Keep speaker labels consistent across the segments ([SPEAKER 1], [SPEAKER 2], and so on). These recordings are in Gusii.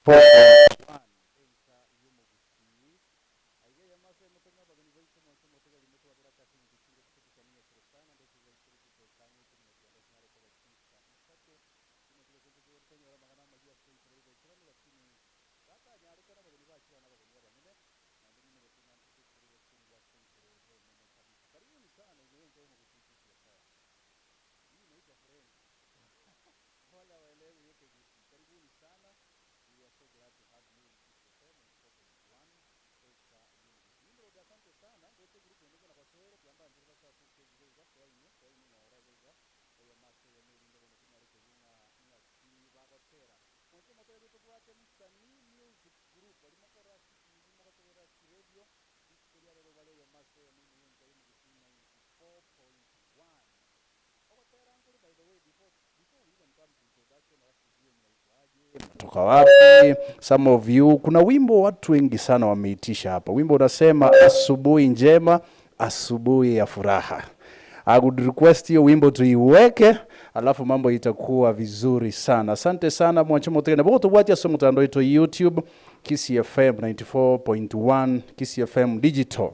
[SPEAKER 1] 94.1 enka y'omogusii. Aiga eyemo ase eyemo tore nabageni baito mwanche omotegereri motwabera ase eng'encho chingaki tokusania chire sana ndoche gwaikire chidakika ang'e ikomi na kianda chinyare koba chinsa isato timanyeti gose ntochire tonyore amang'ana amayia ase enchera y'oboikeranu lakini gatanyarekana abageni bachire aa nabageni abanene naende nimenyete ng'a ntoche tore gosenigwa ase enchera eria enene kabisa. Karibuni sana ime y'enka y'omogusii Kisii FM. Hii inaitwa French. Wale hawaelewi hiyo Kigusii. Karibuni sana. We are so glad to have you in Kisii FM 94.1 enka y'omogusii. Nimrod asante sana. Ndoche group ende ngona gosoere tiga mbanchere basoe ase stage iga iga soa inwe soa inwe ng'ora iga iga eyemo ase eyemo erinde bono tonyare koigwa ng'a ng'aki bagotera. Mwanche omotegereria tobwate Msanii Music Group baria mokorora ase chitibi mogotegerera ase chiradio rituko ria rero bare eyemo ase eyemo ime y'enka y'omogusii 94.1. Ogotera nkore by the way before before we even come to introduction alafu tujue mnaitwaje, mnatoka wapi, some of you. Kuna wimbo watu wengi sana wameitisha hapa. Wimbo unasema asubuhi njema, asubuhi ya furaha. I would request hiyo wimbo tuiweke, alafu mambo itakuwa vizuri sana. Asante sana mwanche motegene bogotobwatia ase omotandao oito YouTube Kisii FM 94.1 Kisii FM Digital.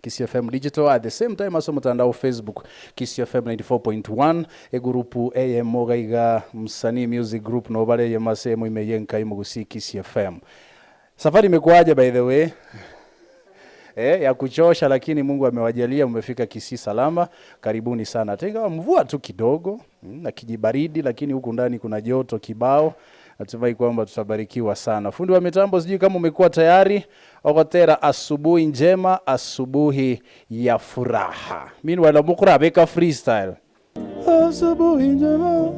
[SPEAKER 1] Kisii FM Digital at the same time ase omotandao Facebook Kisii FM 94.1 egurupu eyemo iga iga Msanii Music Group nabo bare eyemo ase eyemo ime y'enka y'omogusii Kisii FM. Safari imekuwaje by the way? Eh, ya kuchosha lakini Mungu amewajalia mmefika Kisii salama. Karibuni sana. Hata ingawa mvua tu kidogo na kijibaridi, lakini huku ndani kuna joto kibao. Natumai kwamba tutabarikiwa sana. Fundi wa mitambo, sijui kama umekuwa tayari. Ogotera asubuhi njema, asubuhi ya furaha. Meanwhile, omokorabeka freestyle. Asubuhi njema.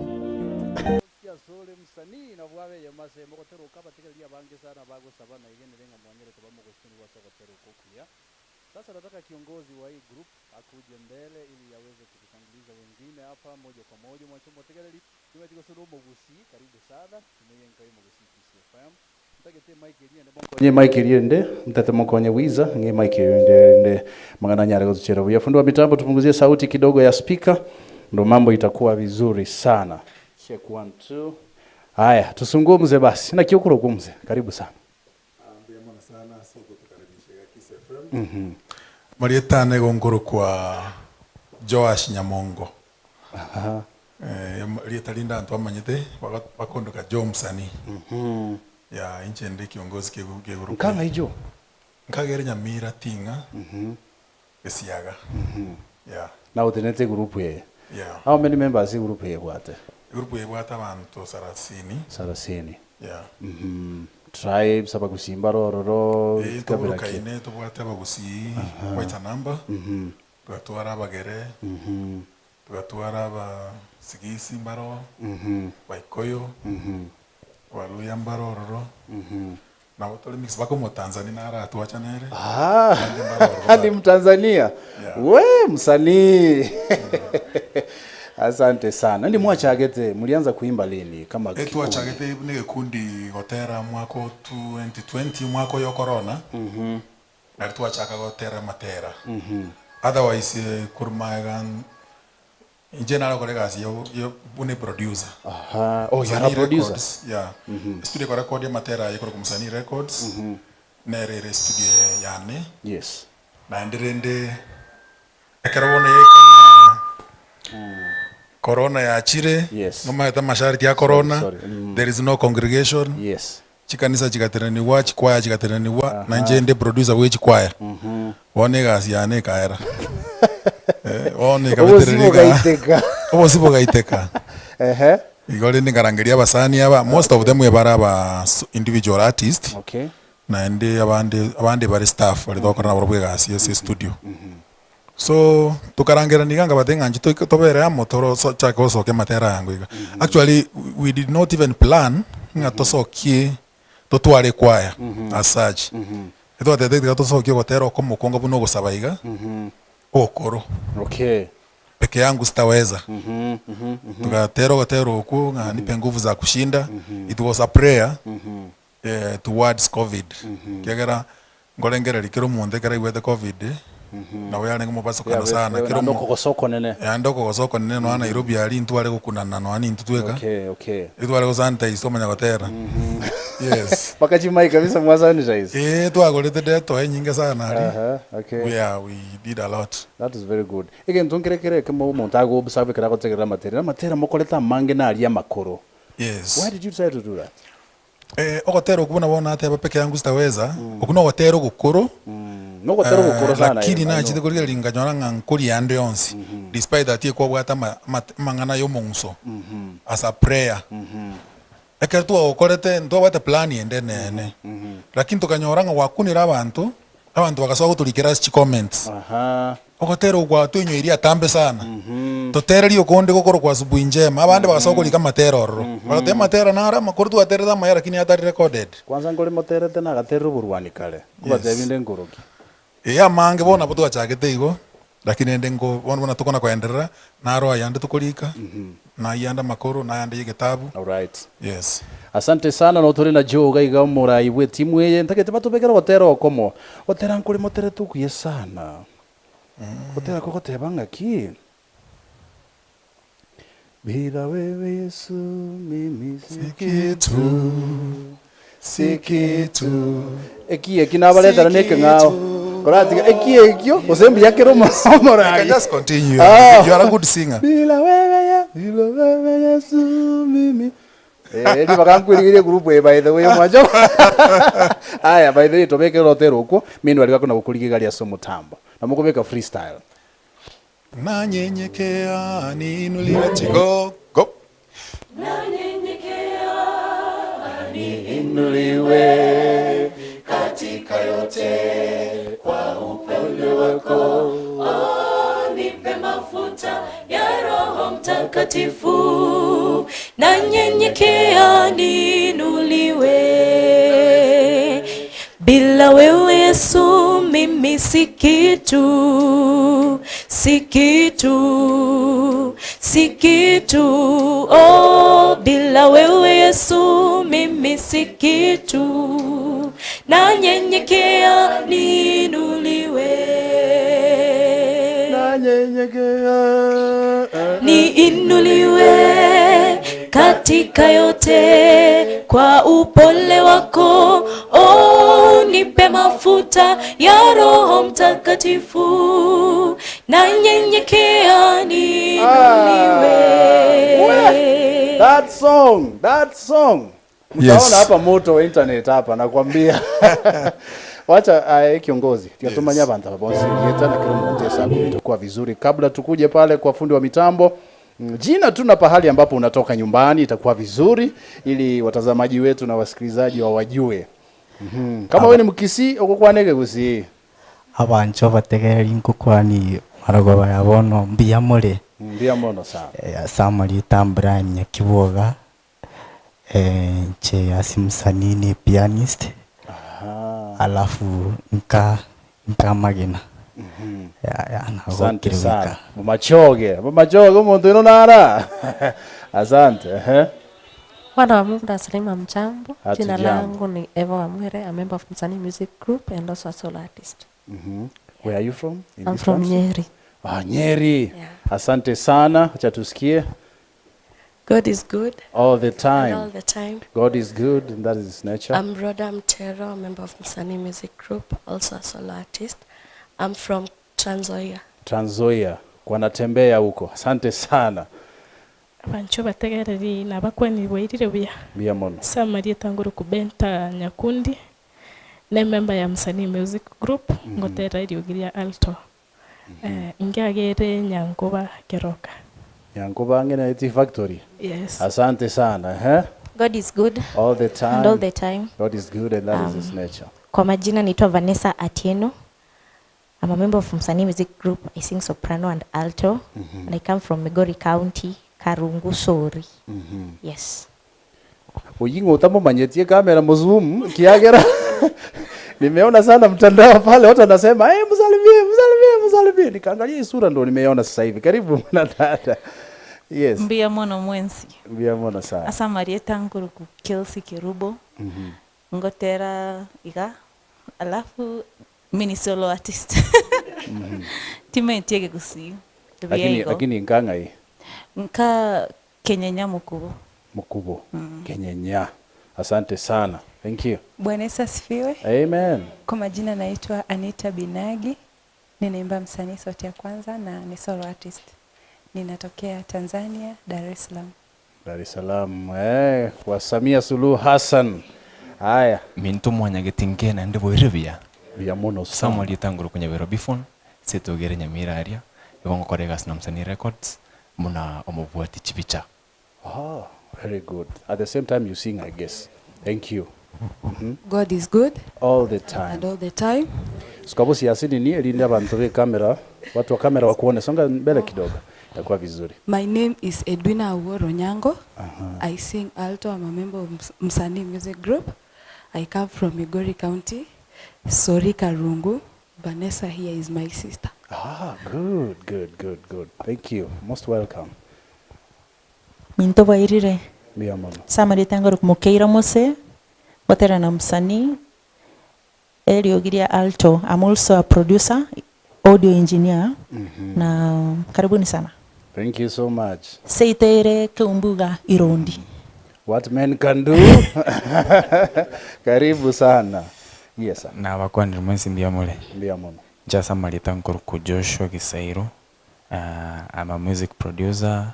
[SPEAKER 1] Asore msanii nabwo abe eyemo ase eyemo goteroka abategereri abange sana bagosaba na igenere ng'a mwanyare koba mogoseseniwa ase ogoteroka okuya. Sasa nataka kiongozi wa hii group akuje mbele ili aweze kututanguliza wengine hapa moja kwa moja. Mwanche omotegereri nimanyeti gose ore omogusii, karibu sana ime y'enka y'omogusii Kisii FM. Ntagete emic eria ende mokonye emic eria ende ntete mokonye wiza ng'e emic eyo ende ende amang'ana anyare gotuchera buya. Fundi wa mitambo tupunguzie sauti kidogo ya speaker ndo mambo itakuwa vizuri sana. Check one two. Haya tusungumze basi. Naki okorokwa omuse? Karibu sana.
[SPEAKER 2] Mbuya mono sana ase ogotokaribisha iga Kiss FM. Marieta ane igo nkorokwa Joash Nyamongo. Eh, rieta rinde abanto bamanyete bago- bakondoka Joe Msanii. Yeah, inche nde kiongozi kiegu- kieguru
[SPEAKER 1] Nkang'ai Joe?
[SPEAKER 2] Nkagere Nyamira Ting'a Gesiaga. Yeah.
[SPEAKER 1] Nawe otenenete egroup eye.
[SPEAKER 2] Yeah.
[SPEAKER 1] How many members egroup eye ebwate?
[SPEAKER 2] Egroup eye ebwate abanto sarasini.
[SPEAKER 1] Sarasini.
[SPEAKER 2] Yeah.
[SPEAKER 1] Tribes, abagusii mbare ororo,
[SPEAKER 2] Eh,
[SPEAKER 1] kabila ki?
[SPEAKER 2] toburukaine tobwate abagusii quite a number. Tugatwara abagere, tugatwara abasigisi mbaro, abaikoyo, abaluya mbaro ororo. Nabo tore mix mpaka omotanzania naro atwacha nere.
[SPEAKER 1] Ah,
[SPEAKER 2] Naende mbaro ororo
[SPEAKER 1] ni
[SPEAKER 2] bado.
[SPEAKER 1] Mtanzania
[SPEAKER 2] Yeah.
[SPEAKER 1] we msanii asante sana ndi mwachagete mlianza kuimba lini kama
[SPEAKER 2] Eh,
[SPEAKER 1] kikundi
[SPEAKER 2] twachagete buna egekundi gotera omwaka o 2020 omwaka oyo o corona nari twachaka gotera amatera otherwise eh, korwa magega inche nare gokora egasi ya ya buna eproducer
[SPEAKER 1] Aha. Oh, you are a
[SPEAKER 2] Msanii
[SPEAKER 1] producer
[SPEAKER 2] Records, yeah. Studio ekorekodia amatera aye ekorokwa Msanii Records, nere ere estudio yane.
[SPEAKER 1] Yes.
[SPEAKER 2] Naende rende ekero bono yaika ng'a corona yachire,
[SPEAKER 1] Yes.
[SPEAKER 2] nomanyete amasharti a corona,
[SPEAKER 1] Sorry, sorry. Mm.
[SPEAKER 2] there is no congregation,
[SPEAKER 1] Yes.
[SPEAKER 2] chikanisa chigatenenigwa, chikwaya chigatenenigwa, na inche inde producer bwe chikwaya. Bono egasi yane ekaera. Eh, bono
[SPEAKER 1] Obosi
[SPEAKER 2] ekabetereria iga
[SPEAKER 1] bogaiteka.
[SPEAKER 2] obosi bogaiteka.
[SPEAKER 1] Ehe.
[SPEAKER 2] Igo rende nkarangeria abasani aba, most of them ebare aba individual artist,
[SPEAKER 1] Okay.
[SPEAKER 2] naende abande abande bare staff baria togokora nabarobwo egasi ase estudio. So tokarangerania iga nkabatebia ng'a inche toike tobere amo toro so chake gosokia amatera ayango iga. Actually we did not even plan ng'a tosokie totware ekwaya as such. Etwatebete tiga tosokie ogotera okomo okonga buna ogosaba iga, ogokoro.
[SPEAKER 1] Okay.
[SPEAKER 2] Peke yangu sitaweza. Togatera ogotera okwo ng'a nipe nguvu za kushinda, it was a prayer towards covid, ekiagera nkorengereria kera omonto ekero aigwete covid. Nabo yarenge mobasokano sana kera
[SPEAKER 1] Naende
[SPEAKER 2] omo
[SPEAKER 1] okogosa okonene.
[SPEAKER 2] Naende okogosa okonene nonya Nairobi aria intware gokunana nonya nintwe tweka.
[SPEAKER 1] Okay, okay.
[SPEAKER 2] Etware go sanitize twamanya gotera. Yes.
[SPEAKER 1] Mpaka chimai kabisa mwa sanitize.
[SPEAKER 2] Eeh twagorete dettol enyinge sana aria.
[SPEAKER 1] Aha, okay.
[SPEAKER 2] Yeah, we did a lot.
[SPEAKER 1] That is very good. Egento nkere kere ekemo omonto ago observe ekero agotegerera amatera, amatera mokorete amange naria amakoro.
[SPEAKER 2] Yes.
[SPEAKER 1] Why did you decide to do that?
[SPEAKER 2] Eh, ogotera okwo buna bono nateba peke yangu sitaweza, okwo nogotera ogokoro,
[SPEAKER 1] Nogotera ogokoro sana
[SPEAKER 2] lakini
[SPEAKER 1] I know.
[SPEAKER 2] nachete korigereria nkanyora ng'a nkoria ande onsi, despite that ekwabwate ama- ama- amang'ana ya omong'uso as a prayer. Ekero twagokorete ntwabwate plan ende nene, lakini tokanyora ng'a gwakunire abanto, abanto bagasoa gotorikera ase chicomments.
[SPEAKER 1] Aha.
[SPEAKER 2] Ogotera okwo gwatoinyoirie atambe sana, totererie okonde gokorokwa asubuhi njema, abande bagasoa korika amatera ororo, bagateba amatera naro amakoro twaterete amaya lakini atari recorded.
[SPEAKER 1] Kwanza nkore moterete nagaterire oborwani kare, nkobatebia inde nkoroki.
[SPEAKER 2] Ee amange bono nabo twachagete igo, lakini rende nko bono buna tokona koenderera, naro ayande tokorika, na ayande amakoro, na ayande ya egetabu.
[SPEAKER 1] Alright.
[SPEAKER 2] Yes.
[SPEAKER 1] Asante sana notore na Joe iga iga omorai bwe timu eye ntagete batobekere ogotera okomo gotera nkore moterete okuya sana gotera kogoteba ng'aki Bila wewe Yesu mimi si kitu si kitu Eki eki nabaretera na ekeng'ao koratiga eki ekio gose mbuya kere omo
[SPEAKER 2] You can
[SPEAKER 1] omorai
[SPEAKER 2] just continue.
[SPEAKER 1] Ah.
[SPEAKER 2] You are a good singer.
[SPEAKER 1] Bila wewe ye, bila wewe Yesu mimi. Eh, ribaga nkwerigeria egroup eye by the way omwancho. Aya by the way tobeke orotero okwo, meanwhile gakona gokorigia egari ase omotambo. Na mokobeka freestyle.
[SPEAKER 2] Nanyenyekea niinuliwe go go.
[SPEAKER 3] Nanyenyekea
[SPEAKER 1] Niinuliwe katika yote kwa upole wako.
[SPEAKER 3] Oh, nipe mafuta ya Roho Mtakatifu, nanyenyekea niinuliwe. Bila wewe Yesu mimi si kitu, si kitu, si kitu. Oh, bila wewe Yesu mimi si kitu, nanyenyekea niinuliwe.
[SPEAKER 1] Nanyenyekea
[SPEAKER 3] Niinuliwe katika yote kwa upole wako. Oh, nipe mafuta ya Roho Mtakatifu, nanyenyekea niinuliwe.
[SPEAKER 1] That song, that song.
[SPEAKER 2] Yes.
[SPEAKER 1] Mtaona hapa moto wa internet hapa nakwambia. Wacha uh, kiongozi tigatumanya
[SPEAKER 2] Yes.
[SPEAKER 1] abantu aba bonsi yeta na kila mtu hesabu itakuwa vizuri. Kabla tukuje pale kwa fundi wa mitambo jina tu na pahali ambapo unatoka nyumbani itakuwa vizuri ili watazamaji wetu na wasikilizaji wawajue. Mm-hmm. Kama wewe ni Mkisii ukukwanege Gusii.
[SPEAKER 4] Abancho bategereri nkokwani marogoba ya bono mbuya more
[SPEAKER 1] Mbia mono sana.
[SPEAKER 4] eh, ase amarieta Brian Nyakiboga eh, inche ase msanii ni pianist
[SPEAKER 1] Aha.
[SPEAKER 4] alafu nka nkamagena ya, ya,
[SPEAKER 1] Asante
[SPEAKER 4] nagokire
[SPEAKER 1] sana.
[SPEAKER 4] goika
[SPEAKER 1] Mumachoge, mumachoge omonto ino nara. Asante. Ehe.
[SPEAKER 5] Wana wa Mungu nasalimu hamjambo. Jina
[SPEAKER 1] Hatujambo.
[SPEAKER 5] langu ni Eva Wamwere, a member of Msanii Music Group and also a solo artist.
[SPEAKER 1] Where are you from? In
[SPEAKER 5] I'm
[SPEAKER 1] this
[SPEAKER 5] from
[SPEAKER 1] country?
[SPEAKER 5] Nyeri.
[SPEAKER 1] Ah, Nyeri.
[SPEAKER 5] Yeah.
[SPEAKER 1] Asante sana. Acha tusikie.
[SPEAKER 6] God is good
[SPEAKER 1] All the
[SPEAKER 6] and
[SPEAKER 1] time.
[SPEAKER 6] all the time.
[SPEAKER 1] God is good and that is his nature.
[SPEAKER 6] I'm Rhoda Mtero, a member of Msanii Music Group, also a solo artist. I'm from Trans Nzoia.
[SPEAKER 1] Trans Nzoia. Wanatembea huko. Asante sana.
[SPEAKER 7] Abancho bategereri nabakwanire bwairire buya
[SPEAKER 1] Mbia mono.
[SPEAKER 7] Ase amarieta ngoro Benta Nyakundi ne member ya Msanii Music Group ngotera eriogi ria alto eh, ngiagere Nyankoba Keroka.
[SPEAKER 1] Nyankoba ngene IT factory.
[SPEAKER 7] Yes.
[SPEAKER 1] Asante sana. Eh?
[SPEAKER 8] God is good
[SPEAKER 1] All the time.
[SPEAKER 8] and all the time.
[SPEAKER 1] God is good and that is his nature.
[SPEAKER 8] Kwa majina naitwa Vanessa Atieno. I'm a member of Msanii Music Group. I sing soprano and alto. And I come from Migori County, Karungu Sori. Yes.
[SPEAKER 1] Oying'o utamumanyetie kamera muzoom kiagera nimeona sana mtandao pale watu wanasema hey, msalimie msalimie msalimie, nikaangalia hii sura ndo nimeiona sasa hivi. Karibu mwanadada. Yes,
[SPEAKER 9] Mbuya mono mwensi
[SPEAKER 1] mbia mono sana.
[SPEAKER 9] ase amarieta nkoruku Kelsey Kerubo ngotera iga alafu mi ni solo artist. Timaeti ekegusii buya
[SPEAKER 1] Lakini
[SPEAKER 9] igo.
[SPEAKER 1] lakini nka ng'ai?
[SPEAKER 9] Nka Kenyenya Mokubo.
[SPEAKER 1] Mokubo, Kenyenya. Asante sana. Thank you.
[SPEAKER 10] Bwana Yesu asifiwe.
[SPEAKER 1] Amen.
[SPEAKER 10] Kwa majina naitwa Anita Binagi, ninaimba msanii sauti ya kwanza na ni solo artist. Ninatokea Tanzania, Dar es Salaam.
[SPEAKER 1] Dar es Salaam, eh, kwa Samia Suluhu Hassan. Haya.
[SPEAKER 11] Minto mwanyageti nke naende boire buya.
[SPEAKER 1] Buya mono sana.
[SPEAKER 11] Samuel Yetangoro konya Bifon, setogere Nyamira aria, igo ngokora egasi na Msanii Records, buna omobwati chibicha.
[SPEAKER 1] Ah, very good. At the same time you sing, I guess. Thank you.
[SPEAKER 12] God is good
[SPEAKER 1] All the time.
[SPEAKER 12] and all the time.
[SPEAKER 1] Sikabu siasini ni elinde abantu be kamera, watu wa kamera wakuone. Songa mbele kidogo. Itakuwa vizuri.
[SPEAKER 12] My name is Edwina Awuor Onyango. I sing alto. I'm a member of Msanii Music Group. I come from Migori County, Sori Karungu. Vanessa here is my sister.
[SPEAKER 1] Ah, good, good, good, good. Thank you. Most welcome.
[SPEAKER 9] Minto bwairire.
[SPEAKER 1] Mia mono.
[SPEAKER 9] Samarita ngoro kumukeira mose gotera na msanii Elio Giria alto. I'm also a producer, audio engineer. Na karibuni sana.
[SPEAKER 1] Thank you so much.
[SPEAKER 9] Seitere keumbuga irondi.
[SPEAKER 1] What men can do. Karibu sana. Yes sir.
[SPEAKER 11] Na abakwanire mwensi mbuya more.
[SPEAKER 1] Mbuya mono.
[SPEAKER 11] Inche ase amarieta nkorokwa Joshua Gisairo, I'm a music producer,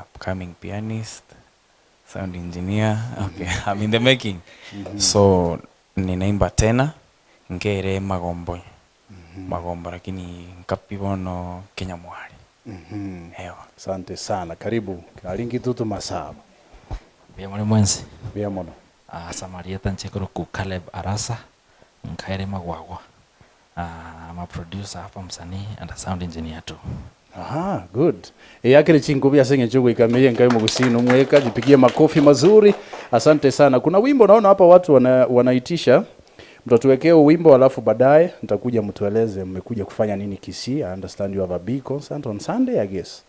[SPEAKER 11] upcoming pianist, sound engineer, okay, I'm in the making. So ninaimba tena, nkere magombo, magombo lakini nkapi bono Kenya mwari. Ewa.
[SPEAKER 1] Asante sana. Karibu. Aringi tutu masaba.
[SPEAKER 13] Mbuya more mwensi.
[SPEAKER 1] Mbuya mono.
[SPEAKER 13] Ase amarieta inche nkorokwa Caleb Arasa, nkaere magwagwa. I'm a producer hapa msanii and a sound engineer too.
[SPEAKER 1] Aha, good. Eyakere chinkubi ase eng'encho goika meye nkae mogusii nomweka, jipigie makofi mazuri. Asante sana. Kuna wimbo naona hapa watu wanaitisha. Mtatuwekea wimbo alafu baadaye nitakuja mtueleze mmekuja kufanya nini Kisii. I understand you have a big concert on Sunday, I guess.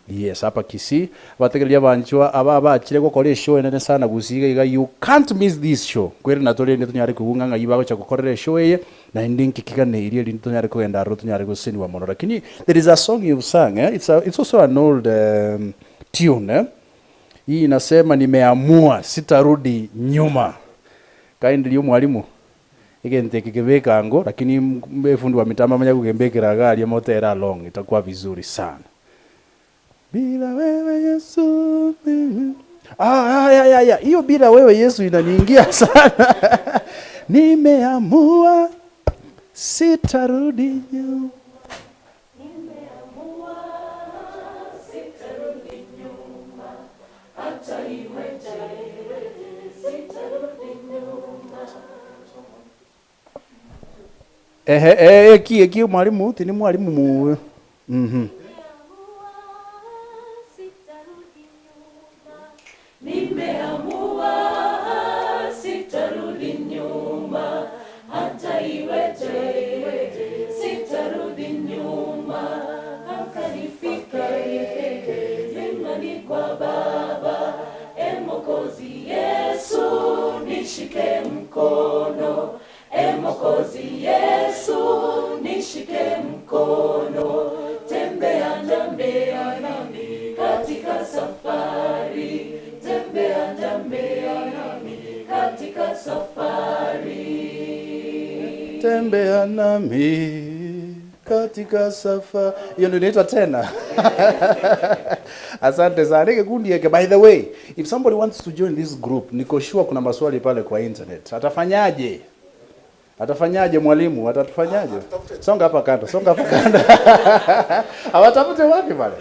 [SPEAKER 1] Yes, hapa Kisii. Abategereria banchwa aba abachire gokora eshow enene sana Gusii iga iga you can't miss this show. Kweri na tore tonyare kogung'a ng'ai bagocha gokorera eshow eye naende nkikiganeirie erinde tonyare kogenda aroro tonyare goseniwa mono. Lakini there is a song you've sung, eh? It's also an old tune, eh? Hii inasema nimeamua sitarudi nyuma. Kindly mwalimu egente kikibeka ango lakini mbefundi wa mitamba manya kugembekera gari motera along itakuwa vizuri sana. Bila wewe Yesu mimi. Ya, ya, ya. Hiyo bila wewe Yesu inaniingia sana. Nimeamua sitarudi nyuma.
[SPEAKER 3] Nimeamua sitarudi nyuma. Hata iweje sitarudi nyuma.
[SPEAKER 1] Ehe, eh, eki, eki mwalimu, tini mwalimu mu.
[SPEAKER 3] Nimeamua sitarudi nyuma, hata iweje sitarudi nyuma, mpaka nifike mbinguni kwa Baba. E Mwokozi Yesu, nishike mkono. E Mwokozi Yesu, nishike mkono. Tembea, tembea nami katika safari. Tembea, tembea nami katika safari.
[SPEAKER 1] Tembea nami katika safari. Hiyo ndio inaitwa tena. Asante sana. Nige kundi yake. By the way, if somebody wants to join this group, niko sure kuna maswali pale kwa internet. Atafanyaje? Atafanyaje mwalimu? Atatufanyaje? Songa hapa kando, songa hapa kando. Awatafute wapi pale?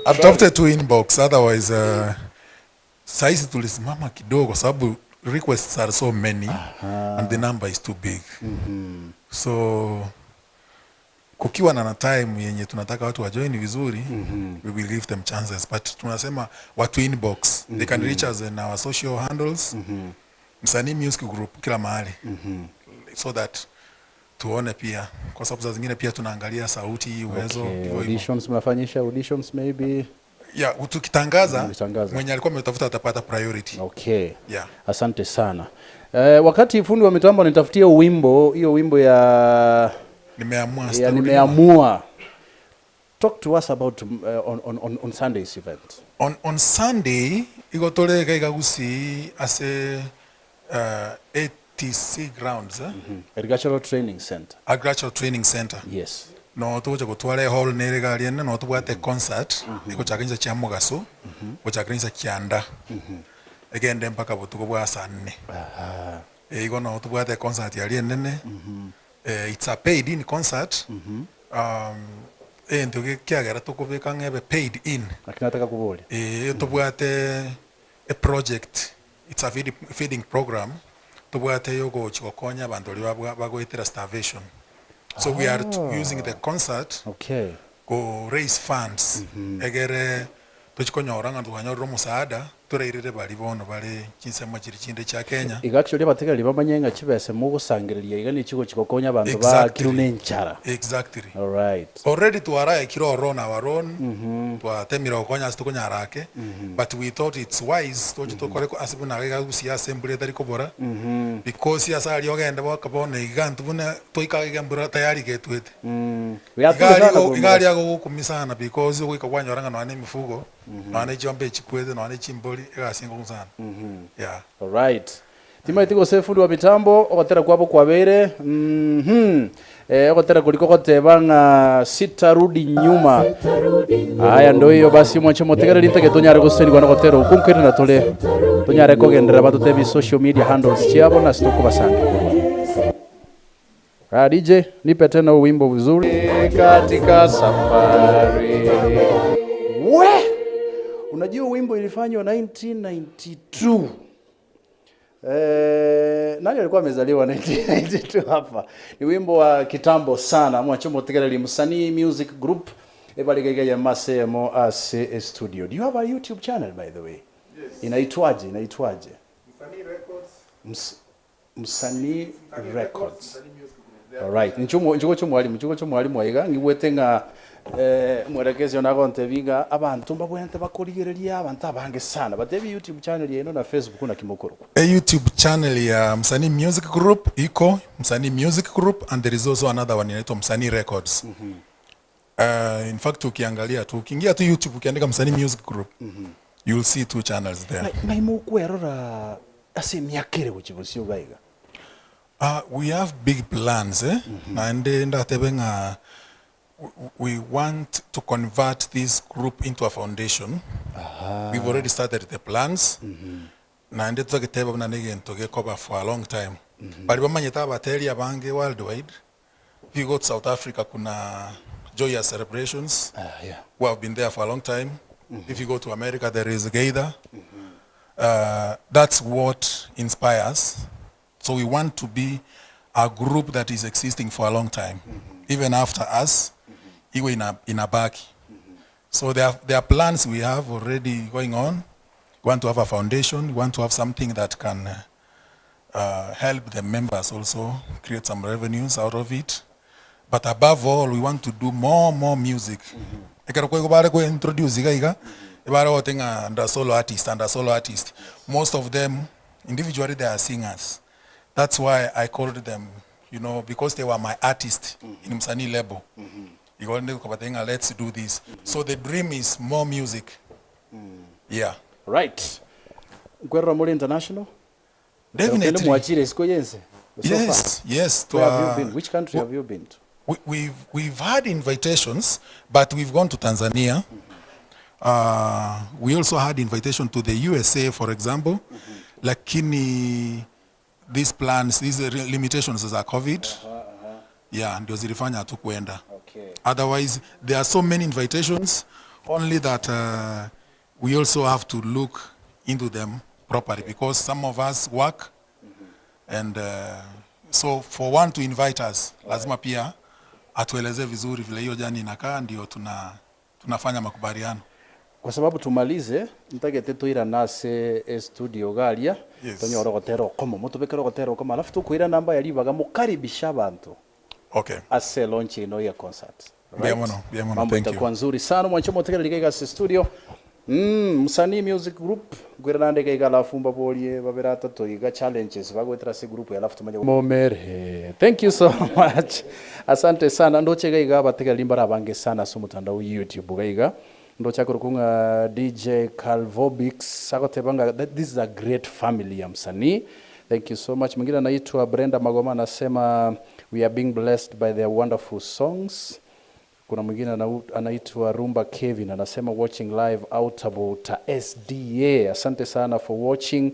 [SPEAKER 2] Atafute tu inbox, otherwise saizi tulisimama kidogo kwa sababu requests are so many. And the number is too big. So kukiwa na time yenye tunataka watu wajoin vizuri, we will give them chances, but tunasema watu inbox. They can reach us in our social handles. Msanii Music Group kila mahali. So that tuone pia, kwa sababu saa zingine pia tunaangalia sauti, uwezo,
[SPEAKER 1] Okay,
[SPEAKER 2] hivyo hivyo.
[SPEAKER 1] auditions mnafanyisha auditions maybe?
[SPEAKER 2] Yeah, tukitangaza,
[SPEAKER 1] Mkitangaza.
[SPEAKER 2] mwenye alikuwa ametafuta atapata priority.
[SPEAKER 1] Okay.
[SPEAKER 2] Yeah.
[SPEAKER 1] Asante sana. Wakati fundi wa mitambo anitafutia wimbo, hiyo wimbo ya
[SPEAKER 2] Nimeamua
[SPEAKER 1] Yeah,
[SPEAKER 2] sitarudi nyuma.
[SPEAKER 1] nimeamua. Talk to us about on, on, on, on Sunday's event.
[SPEAKER 2] On, on Sunday igo tore iga iga Gusii ase uh, ATC grounds eh?
[SPEAKER 1] Agricultural Training Center.
[SPEAKER 2] Agricultural Training Center.
[SPEAKER 1] Yes.
[SPEAKER 2] No togocha gotwara ehall nere iga aria ene, no tobwate concert egochaka chinsa chia mogaso gochakera chinsa kianda egende mpaka botuko bwa saa nne. Eh, igo no tobwate concert aria enene. Eh, it's a paid in concert. Egento kiagera tokobeka ng'a ebe paid in.
[SPEAKER 1] Lakini nataka koboria.
[SPEAKER 2] Eh, tobwate a project, it's a feed, feeding program tobwate yogochi gokonya abanto baria babwa bagoetera starvation. So we are using the concert
[SPEAKER 1] Okay.
[SPEAKER 2] go raise funds egere tochi konyora ng'a twanyorire omosaada torairere baria bono bare chinsemo chiria chinde chia Kenya.
[SPEAKER 1] Iga actually abategereri bamanye ng'a chibese mogosangereria iga nechigochi gokonya abanto
[SPEAKER 2] Exactly.
[SPEAKER 1] baakirwe na enchara.
[SPEAKER 2] Exactly.
[SPEAKER 1] Alright.
[SPEAKER 2] Already twaraekire ororo on our own, twatemire gokonya ase tokonyara ake, but we thought it's wise toche tokore ase buna iga gusii ase embura etari kobora, because ase aria ogende boka bono iga intwe buna toika iga embura tayari getwete.
[SPEAKER 1] Iga
[SPEAKER 2] Iga aria
[SPEAKER 1] sana
[SPEAKER 2] igo- iga aria
[SPEAKER 1] korwa
[SPEAKER 2] gogokumia sana because ogoika kwanyora ng'a nonya na emifugo, nonya na chiombe echikwete, nonya na chimbori, egasi enkong'u sana. Yeah.
[SPEAKER 1] Alright. Timaeti gose fundi wa mitambo ogotera kwabo kwabeire mhm eh, ogotera koria kogoteba ng'a sitarudi nyuma. Aya ndo iyo basi mwanche motegereri ntake tonyare gosenigwa na ogotera okwo nkoirana tore tonyare kogenderera batotebi social media handles chiabo nase tokobasanga korwa. Ah, DJ nipe tena huu wimbo vizuri. Katika safari. We! Unajua wimbo ilifanywa 1992. Eh, nani alikuwa amezaliwa 1992 hapa? Ni wimbo wa kitambo sana. Mwachomo tegereri Msanii Music Group ebaligaiga ya masemo ase studio. Do you have a YouTube channel by the way?
[SPEAKER 2] Yes.
[SPEAKER 1] Inaitwaje? Inaitwaje?
[SPEAKER 2] Msanii Records.
[SPEAKER 1] Msanii Records. Alright. Nchumo nchuko cho mwalimu, nchuko cho mwalimu aiga ngigwete ng'a eh mwelekezi onagontebi ng'a abanto mbabwenerete bakorigereria abanto abange sana batebi YouTube channel yeno na Facebook na kimokorokwa.
[SPEAKER 2] A YouTube channel ya Msanii Music Group iko Msanii Music Group and there is also another one inaitwa Msanii Records. In fact ukiangalia tu ukiingia tu YouTube ukiandika Msanii Music Group you'll see two channels there.
[SPEAKER 1] Ng'ai mokwerora ase emiaka ere gochia bosio iga iga?
[SPEAKER 2] We have big plans eh? Naende ndatebe ng'a we want to convert this group into a foundation. We've already started the plans. Naende totagete buna negento gekoba for a long time. Bari bamanyete abateri abange worldwide. If you go to South Africa kuna Joyous Celebrations
[SPEAKER 1] yeah.
[SPEAKER 2] who have been there for a long time. If you go to America there is Gaither. That's what inspires. So we want to be a group that is existing for a long time. Even after us, iwe inabaki. So there are plans we have already going on. We want to have a foundation. We want to have something that can help the members also create some revenues out of it. But above all, we want to do more music. Ekero kwego bare ko introduce iga iga, bare gote ng'a nda solo artist, and a solo artist. Most of them, individually, they are singers. That's why I called them, because they were my artist in Msanii label. Igo ndi kobatenga, let's do this. So the dream is more music. Yeah.
[SPEAKER 1] Right. Nkwerora muri international?
[SPEAKER 2] Definitely.
[SPEAKER 1] Okende mwachire isiko yense? So far?
[SPEAKER 2] Yes, yes.
[SPEAKER 1] Where have you been? Which country have you been to?
[SPEAKER 2] We've had invitations, but we've gone to Tanzania. We also had invitation to the USA, for example. Lakini these plans, these limitations za COVID, yeah, ndio zilifanya hatukuenda. Otherwise, there are so many invitations, only that we also have to look into them properly because some of us work, and so for one to invite us, lazima pia atueleze vizuri vile hiyo jani inakaa, ndio tunafanya makubaliano.
[SPEAKER 1] Kwa sababu tumalize ntagete twira nase studio garia
[SPEAKER 2] Yes.
[SPEAKER 1] tonyora gotera okomo mutubekere gotera okomo alafu tukwira namba ya ribaga mukaribisha abantu.
[SPEAKER 2] Okay.
[SPEAKER 1] Ase launch ino ya concert.
[SPEAKER 2] Bien mono, bien mono,
[SPEAKER 1] Mambo
[SPEAKER 2] thank you.
[SPEAKER 1] itakuwa nzuri sana mwancho motegera liga ase studio. Umm Msanii Music Group nkwire naende iga iga alafu mbaborie babere atato iga challenges bagoetera ase egroup eye alafu tomanye Momere thank you so much asante sana ndoche iga iga abategereri mbare abange sana ase omotandao o YouTube iga iga ndoche akorokwa ng'a DJ Calvobix agoteba ng'a this is a great family ya Msanii thank you so much mwingine anaitwa Brenda Magoma anasema we are being blessed by their wonderful songs Kuna mwingine anaitwa Rumba Kevin anasema watching live Outabota SDA. Asante sana for watching.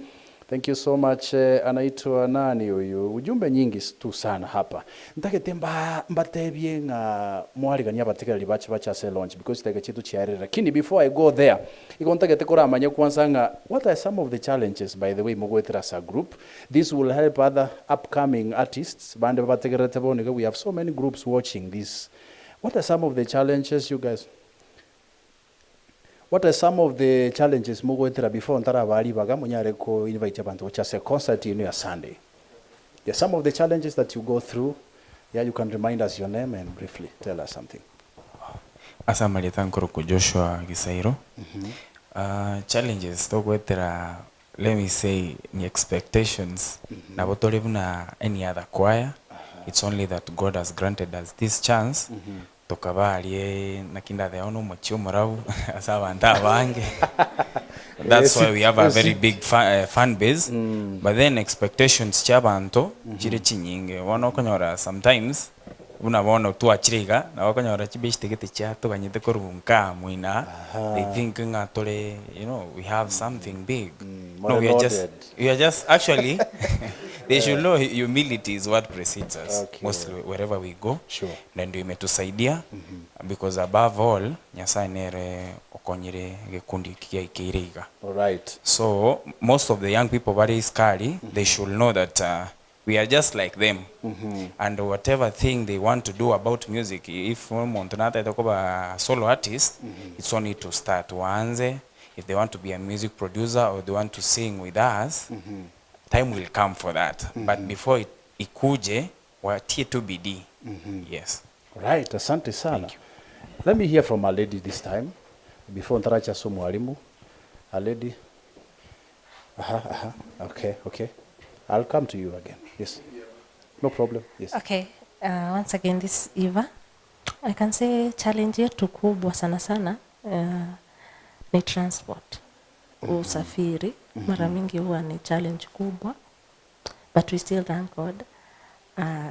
[SPEAKER 1] Thank you so much. Eh, anaitwa nani huyu? Ujumbe nyingi tu sana hapa. Ntagete mba mbatebie ng'a mwarigania abategereri bache bache ase launch because chidakika chiaito chiarire. Lakini before I go there, igo ntagete koramanye kwanza ng'a what are some of the challenges by the way mogoetera as a group. This will help other upcoming artists bande babategererete bono iga we have so many groups watching this What are some of the challenges you guys What are some of the challenges mogoetera before ntarabaa ribaga monyare ko invite abanto gocha ase concert ino ya Sunday? Yeah, some of the challenges that you go through. Yeah, you can remind us your name and briefly tell us something.
[SPEAKER 11] Ase amarieta nkorokwa Joshua Gisairo. Challenges togoetera let me say ni expectations nabo tore buna any other choir it's only that God has granted us this chance tokaba aria naki ndateeba buna omochie omorabu ase abanto abange that's why we have a very big fan base but then expectations chia abanto chire chinyinge bono okonyora sometimes Buna bono twachire iga, nabo okonyora chibeshte gete chiatoganyete korwa nkaa moino aa, they think ng'a tore you know we have something big. No,
[SPEAKER 1] More
[SPEAKER 11] we are just,
[SPEAKER 1] loaded.
[SPEAKER 11] we are just actually they should know humility is what precedes us
[SPEAKER 1] Okay.
[SPEAKER 11] mostly wherever we go.
[SPEAKER 1] Sure.
[SPEAKER 11] Na ndio imetusaidia because above all Nyasaye nere okonyire egekundi eki giaikeire iga.
[SPEAKER 1] Alright.
[SPEAKER 11] So most of the young people bare isiko aria, they should know that We are just like them and whatever thing they want to do about music if omonto natagete koba a solo artist it's only to start waanze if they want to be a music producer or they want to sing with us time will come for that but before it ikuje watie tu bidii yes.
[SPEAKER 1] Right, asante sana. Let me hear from a lady this time before ntaracha ase omwalimu. A lady. Aha, aha. Okay, okay. I'll come to you again. Yes. No problem. Yes.
[SPEAKER 5] Okay, once again this is Eva. I can say challenge yetu kubwa sana sana ni transport. Usafiri mara mingi huwa ni challenge kubwa but we still thank God.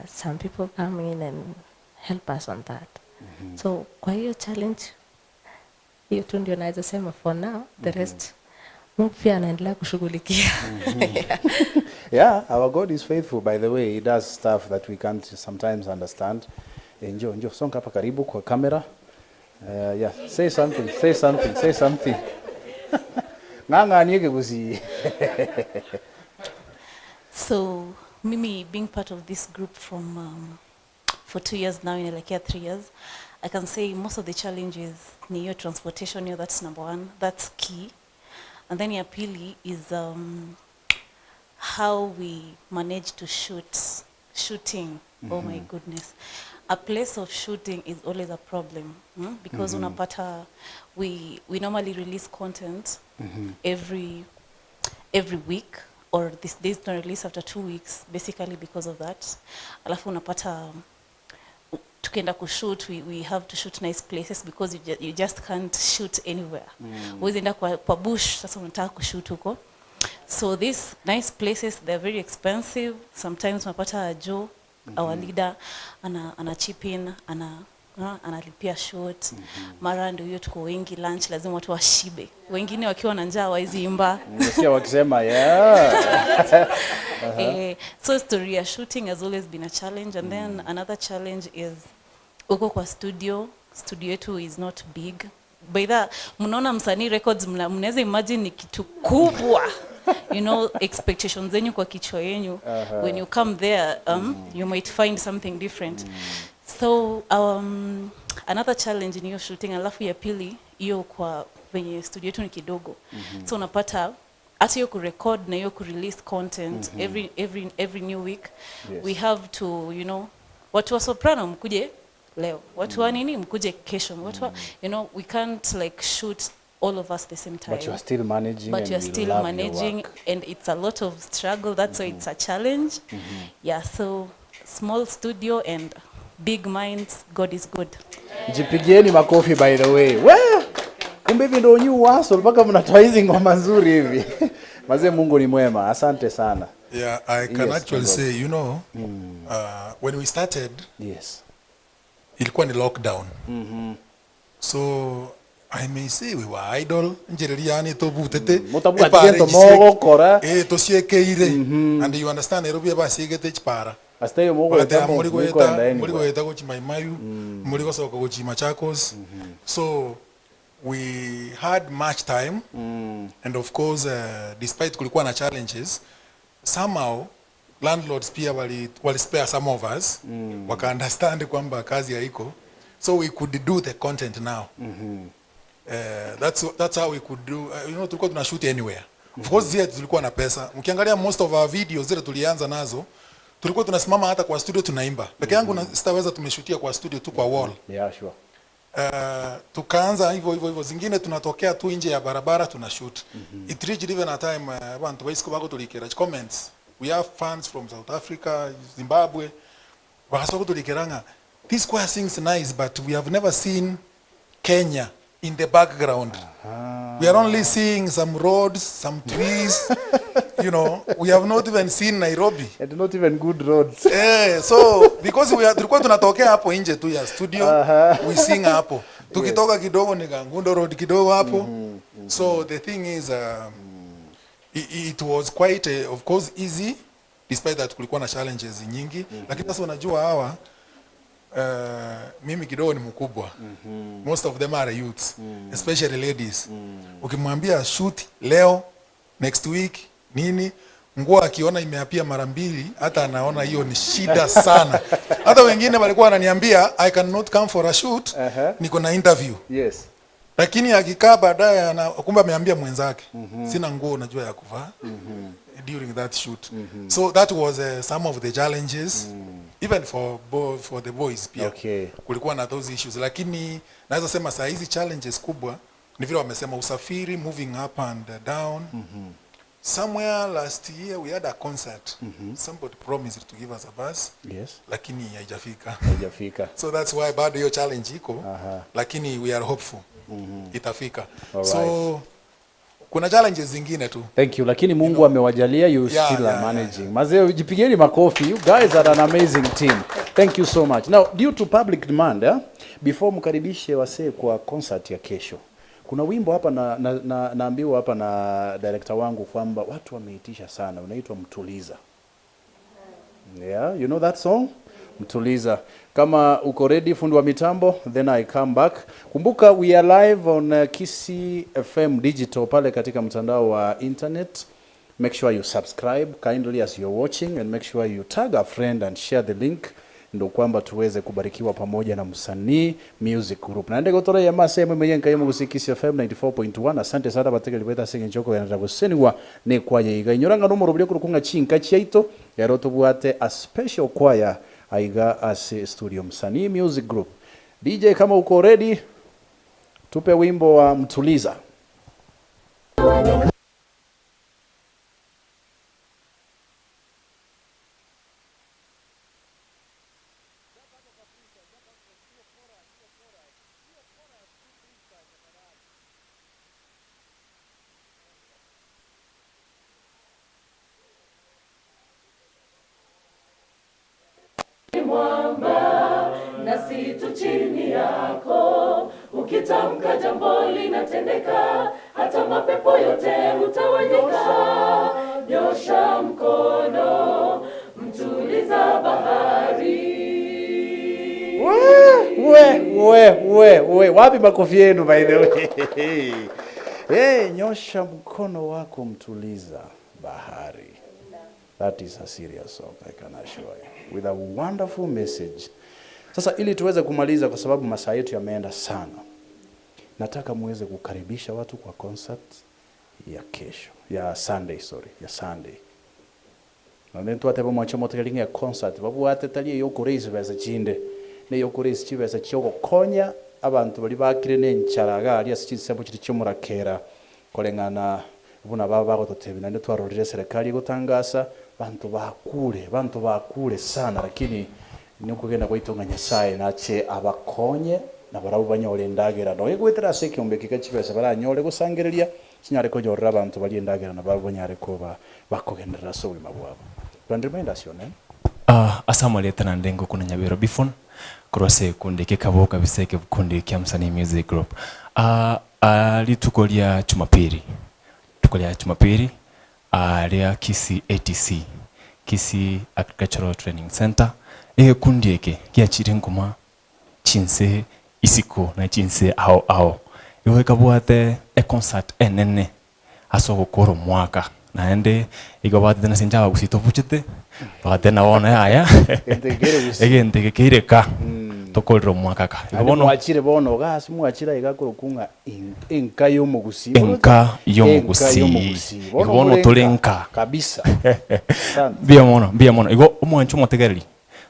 [SPEAKER 5] Some people come in and help us on that. So kwa hiyo challenge hiyo tu ndio naweza sema for now, the rest Mungu pia anaendelea kushughulikia.
[SPEAKER 1] Yeah. Yeah, our God is faithful by the way. He does stuff that we can't sometimes understand. Eh, njoo, njoo, songa hapa karibu kwa kamera. Yeah, say something, say something, say something. Ng'ang'anie kegusii.
[SPEAKER 14] So, mimi being part of this group from for 2 years now, inaelekea 3 years, I can say most of the challenges ni hiyo transportation, hiyo that's number one, that's key. And then ya pili is how we manage to shoot, shooting. Oh my goodness. A place of shooting is always a problem Because unapata we normally release content every week or this days tuna release after 2 weeks basically because of that. Alafu unapata tukienda kushoot we have to shoot nice places because you just can't shoot anywhere. Huwezi enda kwa bush sasa unataka kushoot huko. So these nice places, they're very expensive. Sometimes unapata Joe, our leader, ana chip in, analipia shoot. Mara ndio hiyo tuko wengi, lunch lazima watu washibe. Wengine wakiwa na njaa hawawezi imba.
[SPEAKER 1] Nimesikia wakisema yeah.
[SPEAKER 14] Eh, so story ya shooting has always been a challenge and then another challenge is uko kwa studio, studio yetu is not big. By the mnaona Msanii Records mnaweza imagine ni kitu kubwa. Expectations zenyu kwa kichwa yenyu when you come there you might find something different. So another challenge ni hiyo shooting, alafu ya pili hiyo kwa venye studio yetu ni kidogo. So unapata hata hiyo kurecord na hiyo kurelease content every new week we have to watu wa soprano mkuje leo, watu wa nini mkuje kesho, watu wa, we can't like shoot all of us the same time
[SPEAKER 15] But you are still managing
[SPEAKER 14] but
[SPEAKER 15] and
[SPEAKER 14] we are
[SPEAKER 15] we
[SPEAKER 14] still
[SPEAKER 15] love your
[SPEAKER 14] managing
[SPEAKER 15] work.
[SPEAKER 14] and it's a lot of struggle that's why it's a challenge yeah so small studio and big minds god is good
[SPEAKER 15] Jipigieni makofi by the way. We! Kumbe hivi ndio new hustle mpaka mnatoa hizi ngoma nzuri hivi. Mazee Mungu ni mwema. Asante sana.
[SPEAKER 2] Yeah, I can
[SPEAKER 15] Yes,
[SPEAKER 2] actually
[SPEAKER 15] Lord.
[SPEAKER 2] say, you know, when we started,
[SPEAKER 15] yes,
[SPEAKER 2] ilikuwa ni lockdown.
[SPEAKER 15] Mhm.
[SPEAKER 2] So I may say we were idle njereria yani tobutete
[SPEAKER 15] Mutabwati
[SPEAKER 2] epara
[SPEAKER 15] gento
[SPEAKER 2] echisiek-
[SPEAKER 15] mogokora.
[SPEAKER 2] eh tosiekeire and you understand Nairobi basiegete chipara
[SPEAKER 15] Asiteyo mogoeta
[SPEAKER 2] Bagatea
[SPEAKER 15] mo-
[SPEAKER 2] muri
[SPEAKER 15] mukoenda
[SPEAKER 2] goeta
[SPEAKER 15] anywhere.
[SPEAKER 2] muri goeta gochi Maimayu muri gosoka gochi Machakos so we had much time and of course despite kulikuwa na challenges somehow landlords pia wali, wali spare some of us waka understand kwamba kazi haiko so we could do the content now that's how we could do you know tulikuwa tuna shoot anywhere of course zile tulikuwa na pesa mkiangalia most of our videos zile tulianza nazo tulikuwa tunasimama hata kwa studio tunaimba peke yangu na sitaweza tumeshutia kwa studio tu kwa wall
[SPEAKER 15] Yeah, sure.
[SPEAKER 2] Tukaanza hivyo hivyo hivyo zingine tunatokea tu nje ya barabara tuna shoot it reached even a time abantu baisiko bako tulikera comments we have fans from South Africa Zimbabwe bakasoka kutulikeranga this choir sings nice but we have never seen Kenya in the background we are only seeing some roads some trees you know we have not even seen Nairobi
[SPEAKER 15] and not even good roads
[SPEAKER 2] eh so because we are tulikuwa tunatokea hapo nje tu ya studio
[SPEAKER 15] Aha.
[SPEAKER 2] we sing hapo tukitoka kidogo ni Kangundo road kidogo hapo so the thing is it was quite of course easy despite that kulikuwa na challenges nyingi lakini sasa unajua hawa mimi kidogo ni mkubwa most of them are youths especially ladies ukimwambia shoot leo next week nini nguo akiona imeapia mara mbili hata anaona hiyo ni shida sana hata wengine walikuwa wananiambia i cannot come for a shoot niko na interview
[SPEAKER 15] yes
[SPEAKER 2] lakini akikaa baadaye ana- kumbe ameambia mwenzake sina nguo unajua ya kuvaa during that shoot so that was some of the challenges even for for the boys pia
[SPEAKER 15] Okay.
[SPEAKER 2] kulikuwa na those issues lakini naweza sema saa hizi challenges kubwa ni vile wamesema usafiri moving up and down somewhere last year we had a concert somebody promised to give us a bus
[SPEAKER 15] Yes.
[SPEAKER 2] lakini haijafika
[SPEAKER 15] Haijafika.
[SPEAKER 2] so that's why bado hiyo challenge iko
[SPEAKER 15] Aha.
[SPEAKER 2] lakini we are hopeful itafika
[SPEAKER 15] All
[SPEAKER 2] so
[SPEAKER 15] right.
[SPEAKER 2] kuna challenges zingine tu
[SPEAKER 15] Thank you. Lakini Mungu amewajalia you
[SPEAKER 2] Yeah,
[SPEAKER 15] still
[SPEAKER 2] yeah,
[SPEAKER 15] are managing. Mazee jipigeni makofi. You guys are an amazing team. Thank you so much. Now, due to public demand, eh, before mkaribishe wasee kwa concert ya kesho. Kuna wimbo hapa na, na, na, naambiwa hapa na director wangu kwamba watu wameitisha sana, unaitwa Mtuliza. Yeah, you know that song? Mtuliza. Kama uko ready fundi wa mitambo, then I come back. Kumbuka we are live on Kisii FM Digital pale katika mtandao wa internet. Make sure you subscribe kindly as you're watching and make sure you tag a friend and share the link ndo kwamba tuweze kubarikiwa pamoja na msanii music group naende gotora ya masemo mwenye nkayemo gusi Kisii FM 94.1 asante sana bategeli bweta singe njoko yanata guseniwa ne kwaya iga inyoranga no murubire kurukunga chinka chiaito yaro tubwate a special choir aiga as studio msanii music group DJ kama uko ready tupe wimbo wa mtuliza
[SPEAKER 3] Mwamba nasi tu chini yako, ukitamka jambo linatendeka, hata mapepo yote hutawanyika. Nyosha mkono, mtuliza bahari.
[SPEAKER 15] we we we we wapi makofi yenu by the way hey, nyosha mkono wako mtuliza bahari that is a serious song i can assure you with a wonderful message sasa ili tuweze kumaliza kwa sababu masaa yetu yameenda sana nataka muweze kukaribisha watu kwa concert ya kesho ya sunday sorry ya sunday nonde twateba mwancho motegelinga ya concert babwate tali eyokuraise besa chinde neyokuraise chibesa chiogokonya abanto baria bakire nenchara iga aria ase chinsemo chiria chi'omorakera, koreng'ana buna baba bagototebia naende twarorire eserekari egotangasa, banto bakure, banto bakure sana lakini nokogenda gwaito ng'a Nyasaye nache abakonye na barabwo banyore endagera nonya goetera ase ekeombe eke kia chibesa baranyore gosangereria chinyare konyorera abanto baria endagera na barabwo banyare koba bakogenderera ase obogima bwabo. Brand remind us your name.
[SPEAKER 11] Ase amarieta naende ngokuna Nyabero Bifon korwa ase egekundi eke kabo kabisa ekekundi kia Msanii Music Group. Rituko ria Jumapili, rituko ria Jumapili ria Kisii ATC, Kisii Agricultural Training Centre, egekundi eke giachire nkuma chinse isiko na chinse ao ao. Igo gekabwate econcert enene ase ogokora omwaka, naende igo batete nase inche abagusii tobuchete, bagateba na bono yaya,
[SPEAKER 15] Egento eke keire gusii.
[SPEAKER 11] egento eke keire ka, tokorere omwaka ka. Igo
[SPEAKER 15] Naende
[SPEAKER 11] bono
[SPEAKER 15] mwachire bono iga ase mwachire aiga akorokwa ng'a in- enka y'omogusii.
[SPEAKER 11] Enka
[SPEAKER 15] Enka
[SPEAKER 11] y'omogusii.
[SPEAKER 15] y'omogusii.
[SPEAKER 11] Igo bono tore nka.
[SPEAKER 15] Kabisa. Asante.
[SPEAKER 11] Mbuya mono, mbuya mono. Igo omwancho omotegereri,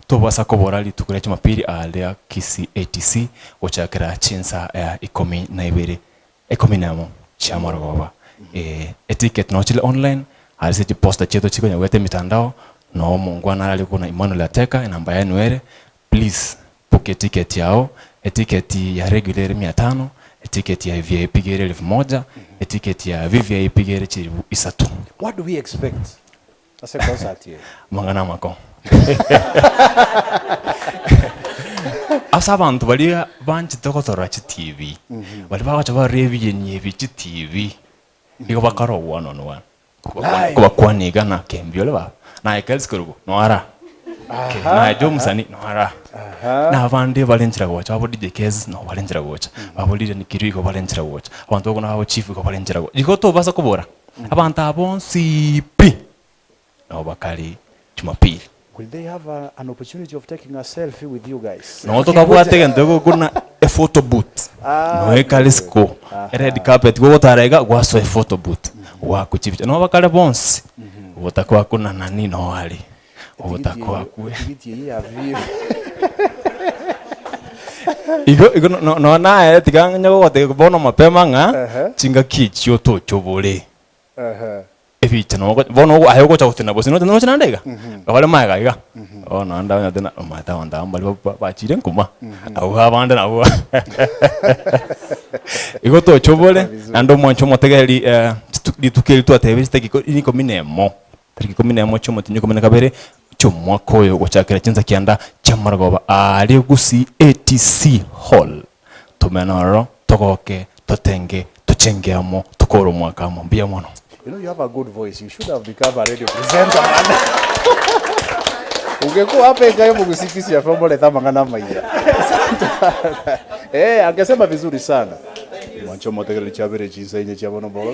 [SPEAKER 11] Tobasa kobora rituko ria Jumapili aa ria Kisii ATC gochakera chinsa ikomi na ibere, ikomi na emo chia marogoba. Eticket noo chire online ase chiposter chiaito chikonya goeta emitandao, noo omongwana arari buna Emmanuel Ateka enamba yaye nigo ere, please book eticket yao, eticket ya regular ere mia tano, eticket ya VIP iga ere elfu moja, eticket ya VVIP iga ere chilifu isato.
[SPEAKER 15] What do we expect Ase concert eye.
[SPEAKER 11] Amang'ana amakong'u. Ase abanto baria banchete gotorora chitibi, baria bagocha barora ebiyeni ebi chitibi, nigo bakarogwa one on one.
[SPEAKER 15] Live.
[SPEAKER 11] Kobakwana iga na kembia ore baba, naye Kelsey Kerubo noara, naye Joe Musani noara, na abande bare nchera gocha babo DJ Kez nabo bare nchera gocha, babo Lilian Kirui igo bare nchera gocha, abanto bakona babo Chief igo bare nchera gocha. Igo tobasa kobora. Abanto aba bonsi pi nabo bakare Jumapili.
[SPEAKER 15] Will they have a, an opportunity of taking a selfie with you guys?
[SPEAKER 11] Nabo tokabwate egento egokuna ephoto booth.
[SPEAKER 15] Ah,
[SPEAKER 11] Noe kare isiko, red carpet gogotara iga gwasoa ephoto booth, goakwa chibicha. Nabo bakare bonsi, ogotakoakuna nani noo are, ogotakoakwe.
[SPEAKER 15] Etigiti eye ya view.
[SPEAKER 11] Igo igo no- no- nonya naye tiga onye gogotebia bono mapema ng'a chingaki echio tochobore ebicha nogo bono ogo aye ogocha gotena gose noche noche naende iga bare magega iga bono naende onyore na omanyete abanto aba mbari ba- bachire nkuma abwo abande nabwo igo tochobore naende omwancho omotegereri rituko eri twatebire chidakika ikomi na emo. Tariki ikomi na emo chi'omotienyi ikomi na kabere chi'omwaka oyo gochakera chinsa kianda chi'amarogoba aaria Gusii ATC Hall. Tomene ororo, togoke, totenge, tochenge amo, tokore omwaka amo. Mbuya mono.
[SPEAKER 15] You know you have a good voice. You should have become a radio presenter man. Ungekuwa hapa ikayo mugusikisi ya fombo leta mangana maiya. Eh, angesema vizuri sana. Mwancho motegereri chabere chinsa inye chia bono mbogo.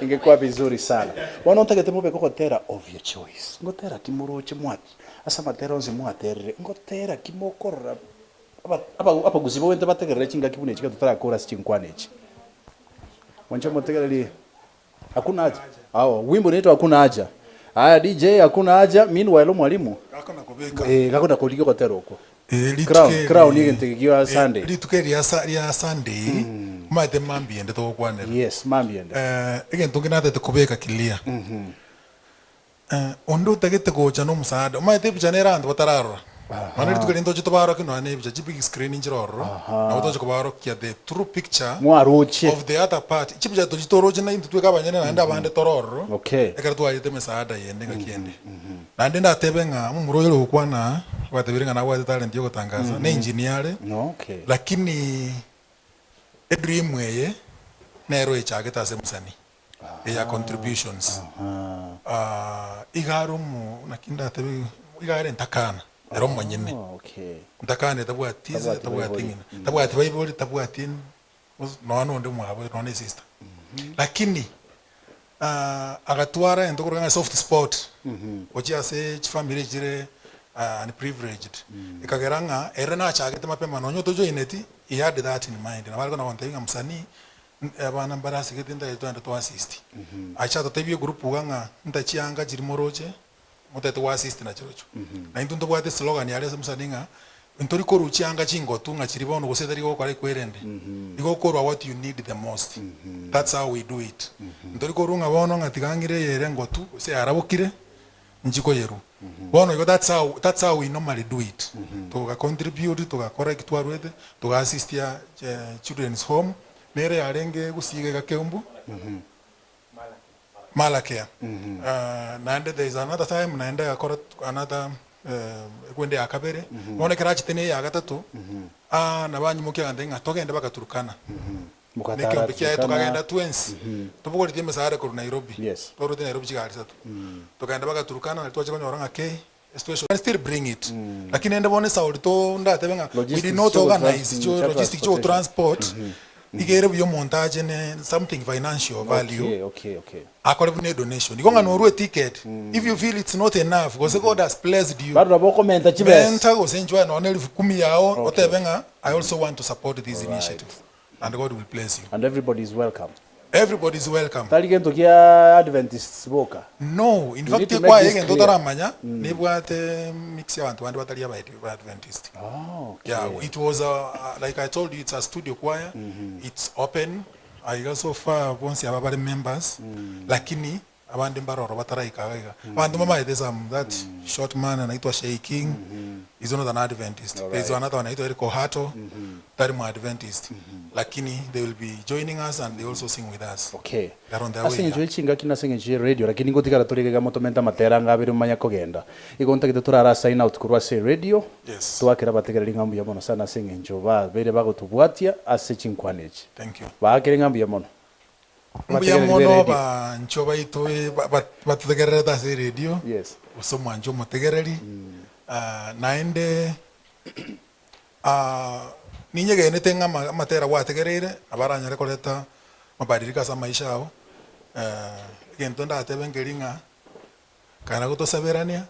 [SPEAKER 15] Ingekuwa vizuri sana. Bono ntagete mobe gogotera of your choice. Ngotera ki moroche mwa ase amatera onsi mwaterire. Ngotera ki mokorora aba aba abagusi bogente bategerere chingaki buna echi ekero totarakora ase chinkwana echi. Mwancho motegereri hakuna haja. Awo, wimbo unaitwa hakuna haja. Aya DJ hakuna haja. Meanwhile mwalimu. Eh, gakona korigia ogotera okwo.
[SPEAKER 2] Eh, rituko
[SPEAKER 15] Crown,
[SPEAKER 2] eri-
[SPEAKER 15] crown egento eke gia
[SPEAKER 2] eh,
[SPEAKER 15] Sunday.
[SPEAKER 2] rituko eri ria sa- ria Sunday, omanyete mambia ende togokwanera.
[SPEAKER 15] Yes, mambia ende.
[SPEAKER 2] Eh, egento nge natete kobeka clear. Eh, onde otagete gocha na omosaada, omanyete ebicha nere abanto batararora. Nonya rituko eri ntoche tobarokie nonya na ebicha, chibig screen nchire ororo, nabo toche kobarokia the true picture
[SPEAKER 15] Mwaroche.
[SPEAKER 2] of the other part. Chibicha tochi toroche na intwe tweka abanyene naende abande tore ororo,
[SPEAKER 15] Okay.
[SPEAKER 2] ekero twayete emesaada yende ngaki ende. Naende ndatebe ng'a omomura oyo ore gokwana aa, gwatebire ng'a nabwate talent ya ogotangasa, ne engineer are,
[SPEAKER 15] Okay.
[SPEAKER 2] lakini edream eye nero echagete ase msanii, eya contributions. Iga are omo naki ndatebe iga are ntakana, ere omonyene.
[SPEAKER 15] Okay.
[SPEAKER 2] Ntakana tabwati ise,
[SPEAKER 15] Tabwati
[SPEAKER 2] tabwati
[SPEAKER 15] baibori.
[SPEAKER 2] ng'ina, tabwati baibori, tabwati nonya nonde omwabo, nonya na esister. Lakini agatwara egento korwa ng'a soft spot gochia ase chifamiri chire unprivileged ekagera ng'a ere nachagete mapema nonye otojoineti he had that in mind nabo are kona gontebia ng'a msanii abana mbare asigete ntagete togende to assist acha atotebie egroup iga ng'a ntachianga chiria moroche motagete go assist nachirochio. Na intwe ntobwate eslogan yaria ase msanii ng'a. Ntori korwa chianga chingotu ng'a chiria bono gose tari gokora ekwerende. Igo okorwa what you need the most. That's how we do it. Ntori korwa ng'a bono ng'a tiga ng'ire eye ere ngotu gose yarabokire nchi koyerwa. Bono igo that's how that's how we normally do it. Toga contribute togakora eki twarwete toga assistia children's home nere yarenge gusii iga iga Keumbu. Malakea. Naende there is another time naende agakora another ekwende ya kabere, bono ekero achete na eya gatato, nabo anyimokia agantebia ng'a togende mpaka Turkana.
[SPEAKER 15] Mogatara
[SPEAKER 2] Nekeombe kiaye
[SPEAKER 15] Turkana.
[SPEAKER 2] tokagenda twensi, tobogoretie emesara korwa Nairobi, twarwete Nairobi chigari isato, tokagenda mpaka Turkana nario twachia konyora ng'a kei situation can still bring it lakini ende bono esauri to ndatebe ng'a we did
[SPEAKER 15] Logistics
[SPEAKER 2] not
[SPEAKER 15] chio
[SPEAKER 2] organize chio
[SPEAKER 15] cha
[SPEAKER 2] logistic chio
[SPEAKER 15] transportation.
[SPEAKER 2] transport iga ere buya omonto ache ne something financial value
[SPEAKER 15] Okay, okay, okay.
[SPEAKER 2] akore buna edonation igo ng'a norwe eticket if you feel it's not enough gose God has blessed you
[SPEAKER 15] Bado nabo okomenta chibesa.
[SPEAKER 2] menta gose inchwe nonye elfu kumi yao
[SPEAKER 15] Okay.
[SPEAKER 2] otebe ng'a I also want to support this
[SPEAKER 15] Alright.
[SPEAKER 2] initiative and God will bless you.
[SPEAKER 15] And everybody is welcome.
[SPEAKER 2] Everybody is welcome.
[SPEAKER 15] Tari gento kia Adventists boka.
[SPEAKER 2] No, in
[SPEAKER 15] You
[SPEAKER 2] fact
[SPEAKER 15] need to make
[SPEAKER 2] ekwaya
[SPEAKER 15] this
[SPEAKER 2] egento
[SPEAKER 15] clear.
[SPEAKER 2] otaramanya nebwate mix y'abanto bande batari aba Adventist.
[SPEAKER 15] Oh, okay.
[SPEAKER 2] Yeah, it was a, like I told you, it's a studio choir. It's open. Aiga so far bonsi aba bari members. Lakini abande mbaroro bataraika iga. Abanto bamaete some that short man anaitwa Shay King. He's not an Adventist.
[SPEAKER 15] All
[SPEAKER 2] There's
[SPEAKER 15] right.
[SPEAKER 2] another one anaitwa Eric Ohato. Tari mu Adventist. Lakini they will be joining us and they also sing with us.
[SPEAKER 15] Okay.
[SPEAKER 2] They're on their
[SPEAKER 15] Ase
[SPEAKER 2] way.
[SPEAKER 15] eng'encho y'echingaki na ase eng'encho ye radio lakini ngotigara tore iga motomenta amatera anga abere momanya kogenda. Igo ntagete torara sign out korwa ase radio.
[SPEAKER 2] Yes.
[SPEAKER 15] Twakera abategereri ng'a mbuya mono sana ase eng'encho babeire bagotobwatia ase chinkwana echi.
[SPEAKER 2] Thank you.
[SPEAKER 15] Baakere ng'a mbuya mono.
[SPEAKER 2] Mbuya
[SPEAKER 15] Abategereri be
[SPEAKER 2] mono
[SPEAKER 15] radio.
[SPEAKER 2] banchwa baito batotegererete ase eradio,
[SPEAKER 15] Yes.
[SPEAKER 2] gose omwanchwa omotegereri, naende ninyegenete ng'a amatera gwategereire nabo aranyare koreta mabadiliko ase amaisha ao, egento ndatebe nkeri ng'a kare gotosaberania,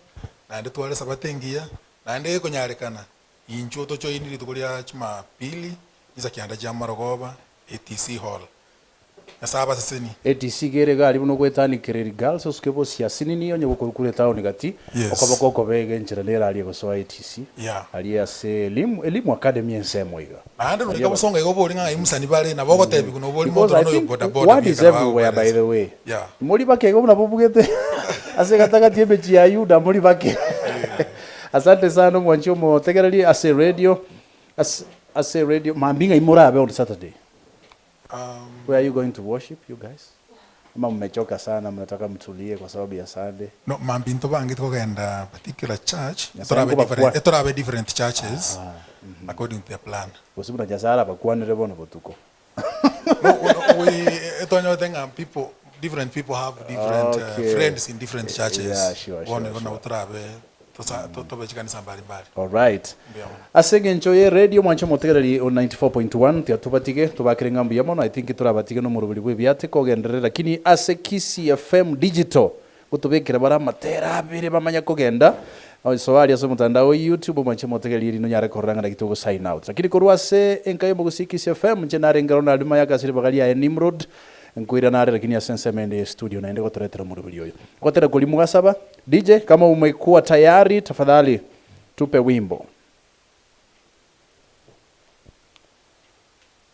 [SPEAKER 2] naende tware sabato engiya, naende gekonyarekana inchuo otojoini rituko ria jumapili, chinsa kianda chia marogoba, ATC hall. Nyasae abasesenie.
[SPEAKER 15] ATC iga ere iga aria buna ogoetania Kereri Girls osuke bosie asinini onye gokorwa etown gati
[SPEAKER 2] Yes.
[SPEAKER 15] okoboko okobe iga enchera nere aria egosoa ATC
[SPEAKER 2] Yeah.
[SPEAKER 15] aria ase Elimu Elimu Academy ensemo iga.
[SPEAKER 2] Naende
[SPEAKER 15] Aria
[SPEAKER 2] noika bosongo iga obori ng'a ng'ai mosani bare nabo ogotebiwa nobori
[SPEAKER 15] Because
[SPEAKER 2] monto
[SPEAKER 15] I
[SPEAKER 2] noyo
[SPEAKER 15] think
[SPEAKER 2] boda boda
[SPEAKER 15] word is
[SPEAKER 2] bweka nabo
[SPEAKER 15] everywhere by
[SPEAKER 2] agokoeresa.
[SPEAKER 15] the way.
[SPEAKER 2] Yeah.
[SPEAKER 15] Mori bake igo buna bobugete ase gatagati emechie ya Yuda mori bake. Asante sana omwanchi omotegereri ase radio ase ase radio mambia ng'ai morabe on Saturday. Where are you going to worship you guys? Ama mmechoka sana mnataka mtulie kwa sababu ya Sunday?
[SPEAKER 2] No, mambia ntobangete kogenda particular church,
[SPEAKER 15] Nyasaye
[SPEAKER 2] etorabe
[SPEAKER 15] nkobakwa-
[SPEAKER 2] different, etorabe different churches according to the plan.
[SPEAKER 15] Gose buna Nyasaye arabakwanere bono botuko.
[SPEAKER 2] No, no, we etonyorete ng'a people, different people have different
[SPEAKER 15] Okay.
[SPEAKER 2] friends in different churches.
[SPEAKER 15] Yeah, sure,
[SPEAKER 2] Bono
[SPEAKER 15] sure,
[SPEAKER 2] igo
[SPEAKER 15] sure.
[SPEAKER 2] nabo torabe tosa- to- tobe chikanisa mbali mbali.
[SPEAKER 15] Alright.
[SPEAKER 2] Mbuya mono.
[SPEAKER 15] Ase eng'encho ye radio mwanche omotegereri o 94.1 tiga tobatige tobakere ng'a mbuya mono I think torabatige na omoroberi bwa ebiate kogenderera lakini ase Kisii FM digital gotobekera bare amatera abere bamanya kogenda soa aria ase omotandao o YouTube mwanche omotegereri erinde onyare korora ng'a naki togo sign out lakini korwa ase enka y'omogusii Kisii FM inche narenge Ronald Mayaka ase ribaga riaye Nimrod nkoirana are lakini ase ensemo ende ye studio naende gotoretera omoroberi oyo gotera koria mogasaba DJ kama umekuwa tayari tafadhali tupe wimbo.